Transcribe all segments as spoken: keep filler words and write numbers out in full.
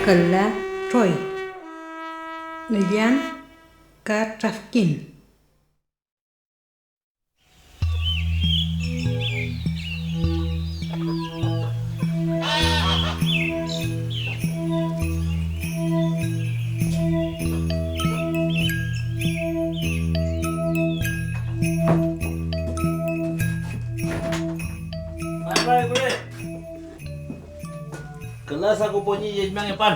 Küla troy. Ngüllan ka trafkin. Küla saku poñi yeñmangepan.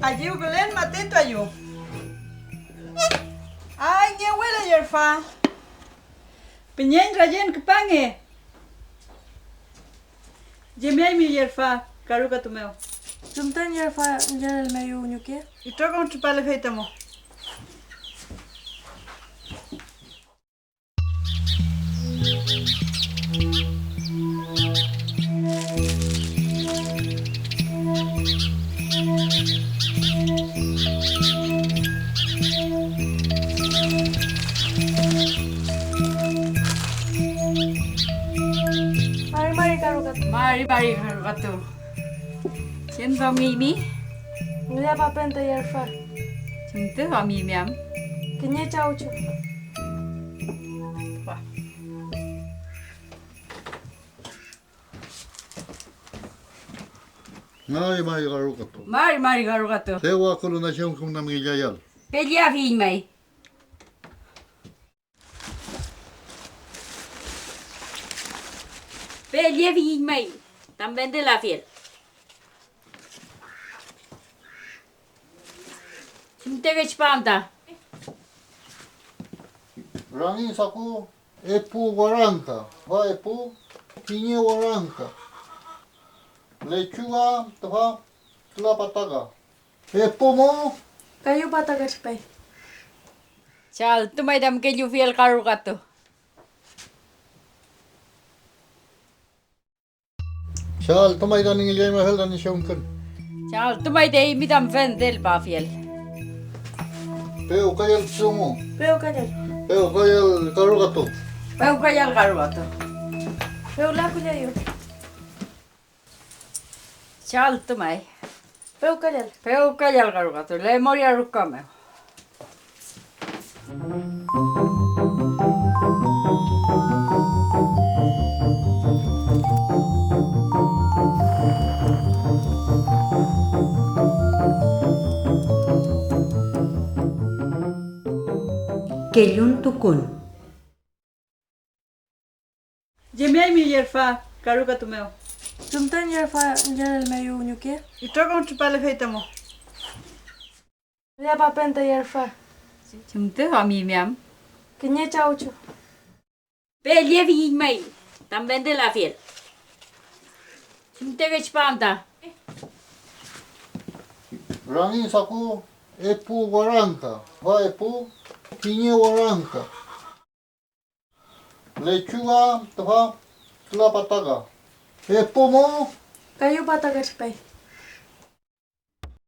Ayüwkülen, matetuayu. Ay, ngewela yerfa. Püñeñ rayen küpange. Yemeaymi yerfa karukatu mew. Tunten yerfa ngelelmeyu ñuke. Itrokom tripale fey tamo. Mari mari karukatu. Mari mari karukatu. ¿Chem duamiymi? Ngillapapente yerfa. ¿Chem duamiymi am? Kiñe chawchu. Tüfa. Mari mari karukatu. Mari mari karukatu. Dew akulu na chem küme am ngillayal. Pelleafiyiñ may. Pelleafiyiñ may tam fentelafiel. ¿Chem tekechi pam ta? Rangiñ saku epu warangka, tüfa epu kiñe warangka. Lechuga, tüfa küla pataka. Epu mo. Kayu pataka tripay. Chaltumay tam kellufiel karukatu. Chaltumay tañi ngillaymafiel tañi chewkün. Chaltumay ta eymi tam fendelpafiel. Pewkayal dungu. Pewkayal. Pewkayal karukatu. Pewkayal karukatu. Pewla kullayu. Chaltumay. Pewkayal. Pewkayal karukatu, lemoria ruka mew. Kellun tukun. Yemeaymi yerfa karukatu mew. Tunten yerfa ngelelmeyu ñuke. Itrokom tripale fey tamo. Ngillapapente yerfa. ¿Chem duamiymi am? Kiñe chawchu. Pelleafiyiñ may tam fentelafiel. ¿Chem tekechi pam ta? Rangiñ saku epu warangka, tüfa epu kiñe warangka. Lechuga, tüfa küla pataka. Epu mo. Kayu pataka tripay.